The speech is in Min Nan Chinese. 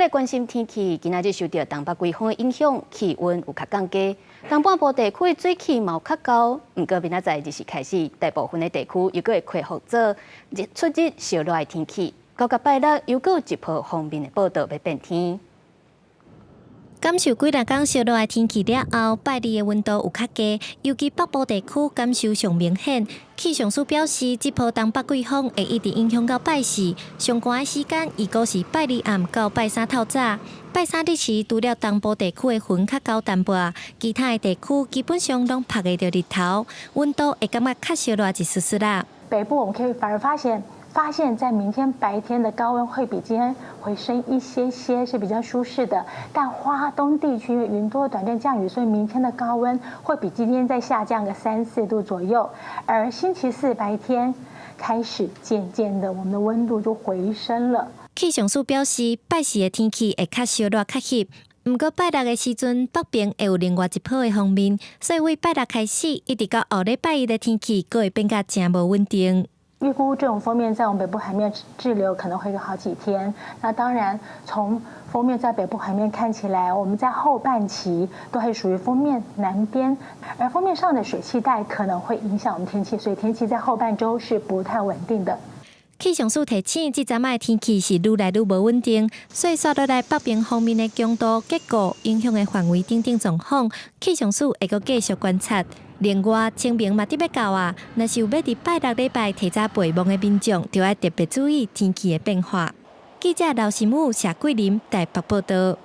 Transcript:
來關心天氣，今仔日受著東北季風的影響，氣溫有較降低。東半部地區水汽嘛有較厚，毋過明仔載日時開始，大部分的地區又閣會恢復做日出日燒熱的天氣。九甲拜六又閣有一波鋒面的報道欲變天。感受幾若工燒熱的天氣了後，拜二的溫度有較低，尤其北部地區感受上明顯。氣象署表示，這波東北季風會一直影響到拜四，上寒的時間預估是拜二暗到拜三透早。拜三日時，除了東部地區的雲較厚淡薄，其他的地區基本上攏曬會著日頭，溫度會感覺較燒熱一絲絲啦。北部我們可以反而發現，在明天白天的高溫會比今天回升一些些，是比較舒適的。但花東地區因為雲多短暫降雨，所以明天的高溫會比今天再下降個3、4度左右。而星期四白天開始漸漸的，我們的溫度就回升了。氣象署表示，拜四的天氣會較燒熱較翕，毋過拜六的時陣，北邊會有另外一波的鋒面，所以為拜六開始，一直到後禮拜一的天氣，閣會變甲誠無穩定。預估這種鋒面在我們北部海面滯留可能會有好幾天。那當然，從鋒面在北部海面看起來，我們在後半期都還屬於鋒面南邊，而鋒面上的水汽帶可能會影響我們天氣，所以天氣在後半週是不太穩定的。氣象署提醒，這陣仔的天氣是愈來愈無穩定，所以紲落來北邊鋒面的強度、結構、影響的範圍等等狀況，氣象署會閣繼續觀察。另外，清明嘛佇欲到啊，若是有欲佇拜六禮拜提早陪墓的民眾，就愛特別注意天氣的變化。記者劉新武、謝桂林台北報道。